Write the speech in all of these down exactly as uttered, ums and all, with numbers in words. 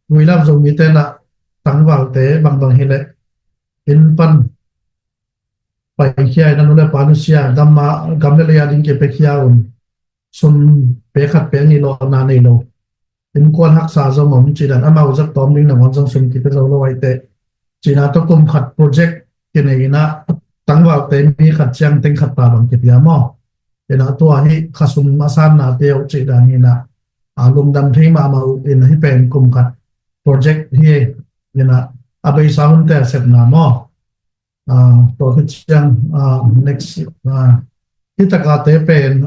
We Love Zomi te na tangvalte bangbang hileh inn pan paikhia in a nu le pa nusia gam le lei a ding kipekhia un, sum pe khat pe nih lawhna nei lo, innkuan haksa zong om cih dan, amau zat tawm ding nangawn zong sum kipia zo lo ahi teh. Cihna tawh kum khat project kinei in a tangvalte mi khat ciang teng khat pa bang kipia maw? In a tua hi khasum a sanna pia uh cih dan hi in a, a lungdam thei mahmah uh in a hi pen kum khat project hi in a, a beisa hunte a sepna maw? Tua khit ciang next, hi taka te pen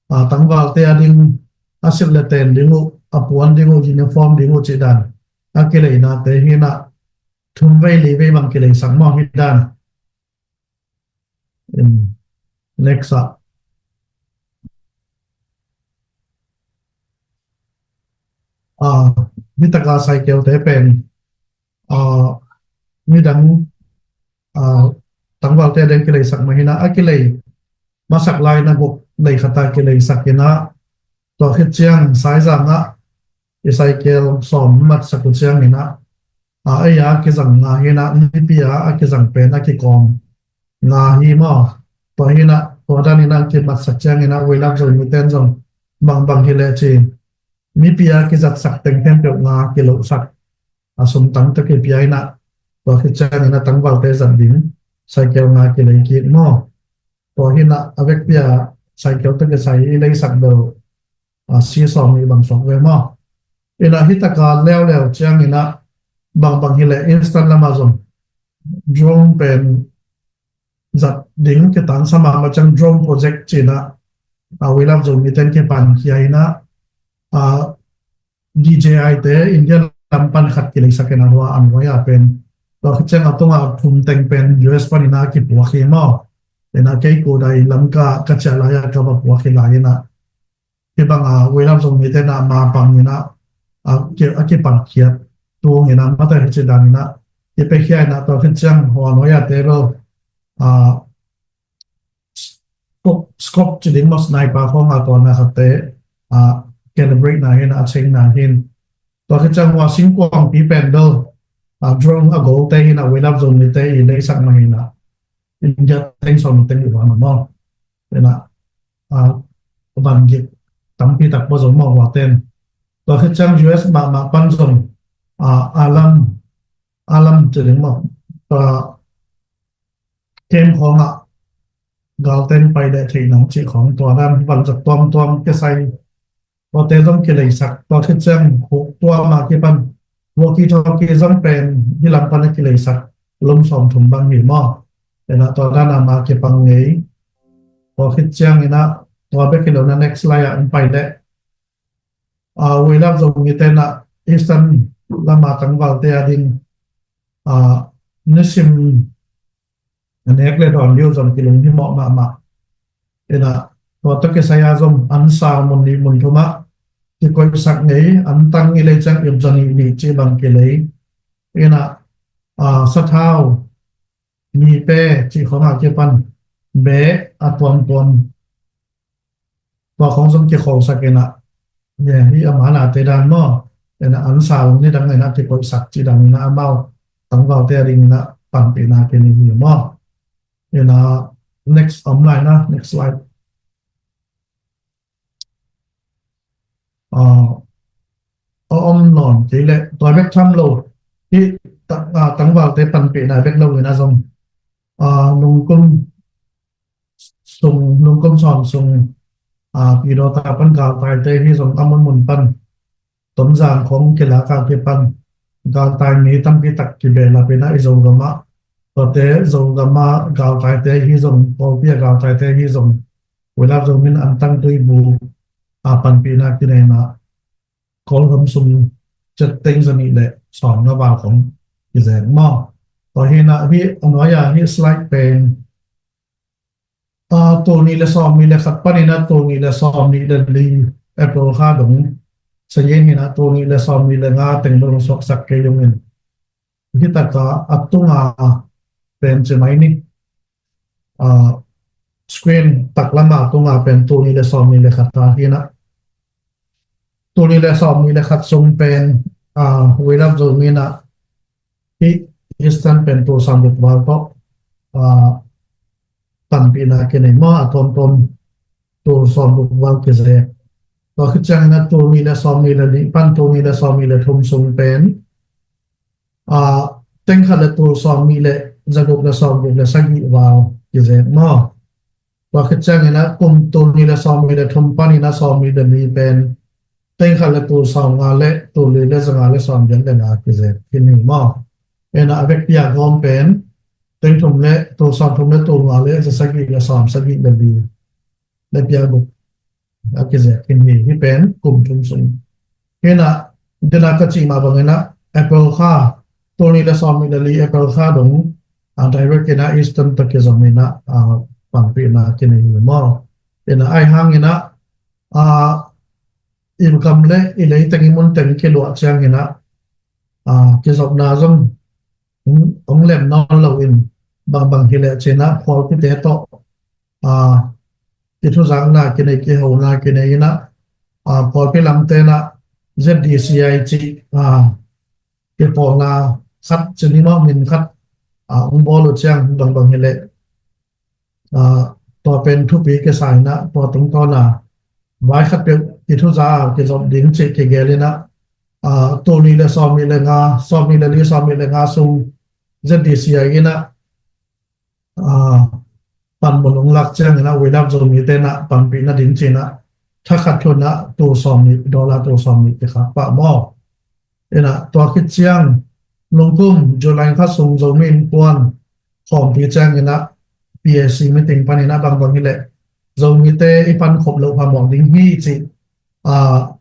tangvalte a ding a silh le ten ding uh, a puan ding uh, uniform ding uh cih dan a kileina te hi in a, thum vei li vei bang kileisak maw hi dan. Next ah, hi taka Saikel te pen midang tangvalte a ding kileisak mah hi in a, a kilei masak lai in a guk lei khat a kileisak in a, tua khit ciang Saizang ah i Saikel sawm matsak uh ciang in a, a ei a kizang nga hi in a, mipi a a kizang pen a kikawm nga hi maw? Tua hi in a, tua dan in a kimatsak ciang in a We Love Zomi ten zong bangbang hileh ci, mipi a kizatsak teng khempeuh nga kilohsak, a sumtang tawh kipia in a, tua khit ciang in a tangvalte zat ding Saikel nga kilei kik maw? Tua hi in a, a vekpi a Saikel tawh kisai i leisak bel a si sawm nih bang suak ve maw? In a hi taka leuleu ciang in a bangbang hileh Eastern lam ah zong drone pen zat ding kitangsa mahmah ciang drone project ci in a, We Love Zomi ten kipankhia in a, DJI te India lam pan khat kileisak in a, hua an huai a pen tua khit ciang a tunga thum teng pen US pan in a kipuak hi maw? In a kei ko dai Lamka ka ciah lai a ka va puak hi lai in a, hi banga We Love Zomi te na ma pang in a, a ki, a kipankhiat tung in a, mata hi ci dan in a, kipekhia in a, tua khit ciang hua nuai a te bel a scope, scope ci ding maw, sniper khawng a tua na khat te a calibrate na hi in a, a cheng na hi in. Tua khit ciang hua singkuangpi pen bel a drone a gol te hi in a, We Love Zomi te i leisak mah hi in a, India teng sawm teng i van maw? In a, a, van gik tampi tak pua zong maw hua ten. Tua khit ciang US mahmah pan zong a, Alam, Alam ci ding maw? Tua kem khawng ah galten pai leh theih nang cih khawng tua dan van zat tuamtuam kisai. Tuate zong kileisak, tua khit ciang khuk tua ma kipan walkie talkie zong pen hi lam pan a kileisak lum sawm thum bang hi maw? In a tua dan a ma kipang ngei. Tua khit ciang in a tua bek hi lo in a next lai ah an pai leh a, We Love Zomi te na Eastern lam a tangvalte a ding a, nisim a nek le dawn liu zong kilunghimawh mahmah. In a tua tawh kisai a zong an sau mun nih mun thum ah kikoihsak ngei, an tang i lei ciang ip za nih nih cih bang kilei. In a, a, sathau, mi pe cih khawng a kipan beh a tuamtuam tua khawng zong kikholsak in a, hi a ma na te dan maw? In a an sau nidang in a kikoihsak cih dan in a amau tangvalte a ding in a panpihna kinei hi maw? In a next om lai na, next slide. A, a om nawn kei leh tua bek tham lo hi, tangvalte panpihna bek lo in a zong a, nungkum sung, nungkum sawm sung a, Pidawta pan galtaite hi zong a munmun pan Tonzang khawng kilak a kipan galtai mi tampi tak kibehlap in a i Zogam ah, tuate Zogam ah galtaite hi zong, Kawlpi a galtaite hi zong, We Love Zomi in an tangtui bu a panpihna kinei in a Kawlgam sum ciat teng za nih le sawm nga val khawng kizeng maw? Tua hi in a hi a nuai a hi slide pen a, tul nih le sawm nih le khat pan in a tul nih le sawm nih le li April kha dong sa yin hi in a tul nih le sawm nih le nga teng dong suaksak kei dong in. Hi taka a tunga pen ci mai ni. A, screen taklam a tunga pen tul nih le sawm nih le khat ta hi in a. Tul nih le sawmnih le khat sung pen, ah, We Love Zomi in ah, hih Eastern pen tul sawmguk val tawh, ah, panpihna kinei maw, a tuamtuam tul sawmguk val kizek. Tua khit ciangin ah tul nih le sawmnih le nih pan tul nih le sawmnih le thum sung pen, ah, teng khat le tul sawmnih le zaguk le sawmguk le sagih val kizek maw. Tua khit ciangin ah kum tul nih le sawmnih le thum panin ah sawmnih le li pen teng khat le tul sawmnga le tul li le zanga le sawmgiat le nga kizek khin hi maw. Ina a vekpi a gawm pen teng thum le tul sawmthum le tul nga le zasagih le sawmsagih le li le piaguk a kizek khin hi. Hih pen kum thum sung. Hih in ah, dena ka cih mah bangin ah April kha, tul nih le sawmnih le li April kha dong, ah, direct in ah Eastern tawh kizom in ah, ah, panpihna kinei hi maw. Ina ahi hangin ah, ah, i gam le i leiteng i munteng kiluah ciangin ah, ah, kizopna zong hong, hong lem nawn lo in bangbang hi leh ci-in ah pawlpite tawh, ah, kithuzakna kinei, kihona kinei in ah, ah, pawlpi lamte in ah Z D C I cih, ah, kipawlna khat ci ni maw, min khat, ah, hong bawl uh ciang bangbang hi leh, ah, tua pen thupi kisa in ah tua tungtawn a vai khat peuh kithuza a kizop ding cih kigel in ah, ah, tul nih le sawmnih le nga, sawmnih le li, sawmnih le nga sung Z D C I in ah, ah, panmun hong lak ciangin ah We Love Zomite in ah panpih nading ci-in ah thakhat thu-in ah tul sawmnih, dollar tul sawmnih kikhak pah maw. Ina tua khit ciang nungkum July kha sung Zomi Innkuan khawmpi ciangin ah P A C meeting panin ah bangbang hi leh Zomite i pankhop loh phamawh ding hi cih, ah,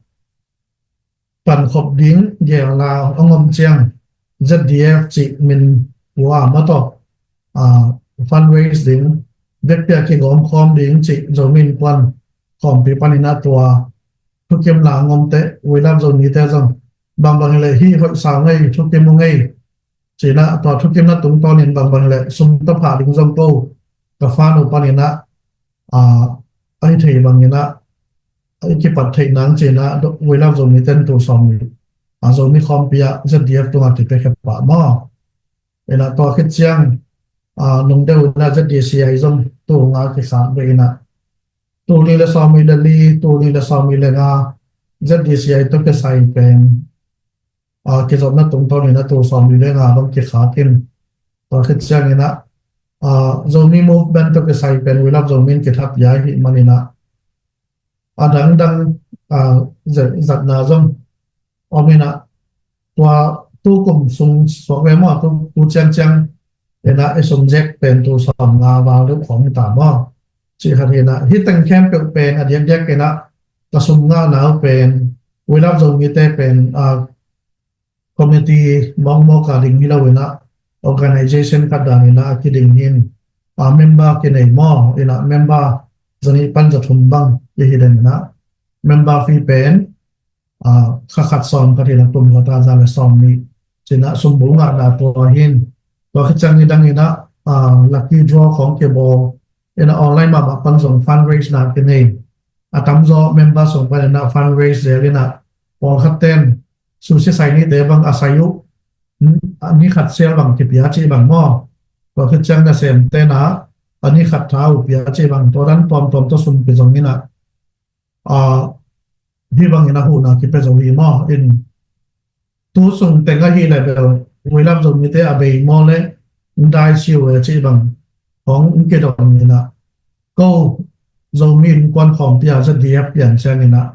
pankhop ding gelna hong om ciang Z D F cih min ua mah tawh, ah, fundraise ding, vekpi a kigawm khawm ding cih Zomi Innkuan khawmpi panin ah tua thukimna hong om teh We Love Zomite zong bangbang hi leh hih hoih sau ngei, thukim uh ngei ci-in ah tua thukimna tungtawnin bangbang hi leh sum tawh phah ding zong ko ka fund uh panin ah, ah, ahi thei bangin ah i kipat theih nang ci-in ah We Love Zomite in tul sawmnih, ah, Zomi khawmpi ah Z D F tungah kipia khia pah maw. Ina tua khit ciang, ah, nung deuh in ah Z D C I zong tul nga kikhak ve in ah tul nih le sawmnih le li, tul nih le sawmnih le nga Z D C I tawh kisai pen, ah, kizopna tungtawnin ah tul sawmnih le nga bang kikhak in, tua khit ciangin ah, ah, Zomi Movement tawh kisai pen We Love Zomi in kithat pia ahih manin ah a dangdang, ah, zat-, zatna zong om in ah tua tu kum sung suak ve maw, tu, tu ciangciang in ah i sum zek pen tul sawmnga val deuh khawng hi ta maw. Cih khat hi in ah hih teng khempeuh pen a diakdiak in ah ka sum ngahna uh pen We Love Zomite pen, ah, committee mawkmawk a ding hi lo in ah organization khat dan in ah a kiding hi in, ah, member kinei maw, in ah member zanih pan zathum bang kihi den in ah member fee pen, ah, kha khat sawm khat hi in ah kum khat ah za le sawmnih ci-in ah sum bu ngahna tua hi in, tua khit ciang nidang in ah, ah, lucky draw khawng kibawl in ah online mahmah pan zong fundraise na kinei. A tamzaw member sung panin ah fundraise zel in ah pawlkhat ten susi sai nite bang a sai uh, hmm, a ni khat sel bang kipia cih bang maw. Tua khit ciang nasemte in ah a ni khat tha uh pia cih bang, tua dan tuamtuam tawh sum kizong in ah, ah, hih bangin a huhna kipia zo hi maw. In tu sung teng ahih leh bel We Love Zomite a bei maw le ndai siu e cih bang hong kidong in ah ko Zomi Innkuan khawmpi ah Z D F pian ciangin ah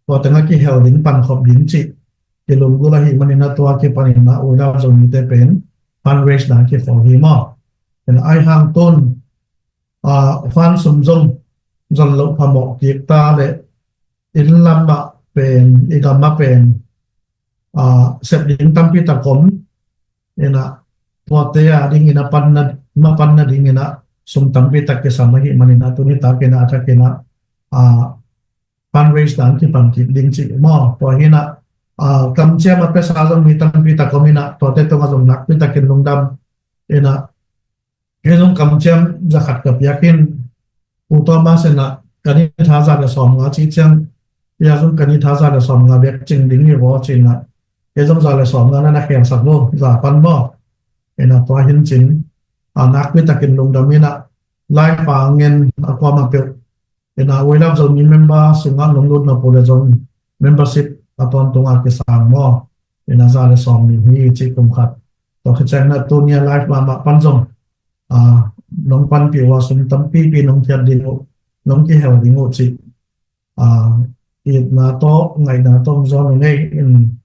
tua teng a kihel ding pankhop ding cih kilunggulh ahih manin ah tua kipanin ah We Love Zomite pen fundraise dan kikhol hi maw. In ah ahi hang tun, ah, fund sum zong zon loh phamawh kik ta leh inn lam ah pen, i gam ah pen, ah, sep ding tampi tak om in ah tuate a dingin a panna, ma panna dingin ah sum tampi tak kisam ahih manin ah tuni takin ah a thakin ah, ah, fundraise dan kipan kik ding cih maw. Tua hi in ah, ah, kamciam a pesa zong mi tampi tak om in ah tuate tungah zong nakpi takin lungdam in ah, kei zong kamciam za khat ka piak in, Pu Thomas in ah ka ni tha za le sawmnga cih ciang Tua zong ka ni tha za le sawm nga bek cing ding hi vaw ci-in ah, kei zong za le sawm nga na na khel sak lo, za pan maw. Ina tua hi in cin, a, nakpi takin lungdam in ah, live a ngen a kuamah peuh, ina We Love Zomi member sungah nong lut nop uh leh zong membership a tawntung a kisang maw, ina za le sawm nih hi cih kum khat. Tua khit ciang in ah tuni a live mahmah pan zong, a, nong panpih uh a, sum tampipi nong khiat ding uh, nong kihel ding uh cih, a, itna tawh ngaihna tawh hong zawn uh ngei in,